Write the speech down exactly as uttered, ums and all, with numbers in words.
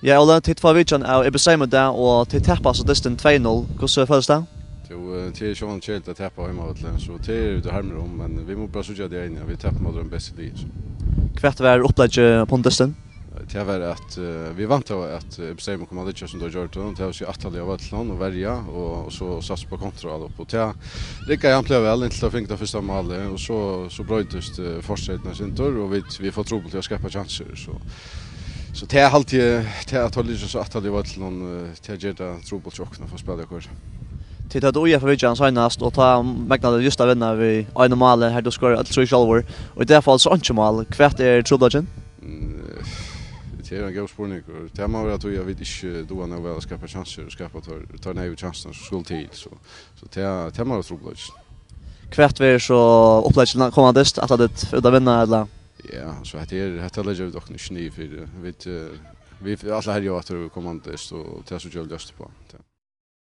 Ja, Óli, tit fáa vitjan av Episeim í dag, og tit tapa so dystin tvey null. Hvussu følist tað? Jú, eh, tað er sjálvandi keðiligt at tapa á heimavølli, so tað er tað harmur um, men vit mugu bara síggja tað í eyguni, at vit tapa móti teimum bestu liði, so. Hvat var uppleggið upp undir dystin? Tað var at, eh, vit væntaðu, at, eh, Episeim kom at liggja sum teir gjørdu, tað vil siga, aftast á vøllinum og verja, og, og so satsa upp á kontraálop, og tað riggaði hampiliga væl inntil teir fingu tað fyrsta málið, og so, so broyttust, eh, fortreytirnar eitt sindur, og vit, vit fáa trupult við at skapa kjansir, so, so tað haldi eg, tað at teir liggja so aftast á vøllinum, eh, tað ger tað trupult hjá okkum at fáa spæl í hvør. Tit høvdu U F A vitjan seinast, og tá megnaðu tit júst at vinna við einum máli, har tú skoraði øll trý sjálvur, og í dag fæst so einki mál. Hvat er trupulleikin? Mm, tað er ein góður spurningur. Tað má vera tí, at vit ikki duga nóg væl at skapa kjansir og skapa teir, teir neyðugu kjansirnar, sum skulu til. So, so tað, tað má vera trupulleikin. Hvat verður so uppleggið komandi dyst? Ætla tit út at vinna, ella? Ja, so hetta er, hetta leggja vit okkum ikki niður fyri. Vit, eh, vit ætla at herja á aftur komandi dyst, og tað síggja vit ljóst upp á. Tað.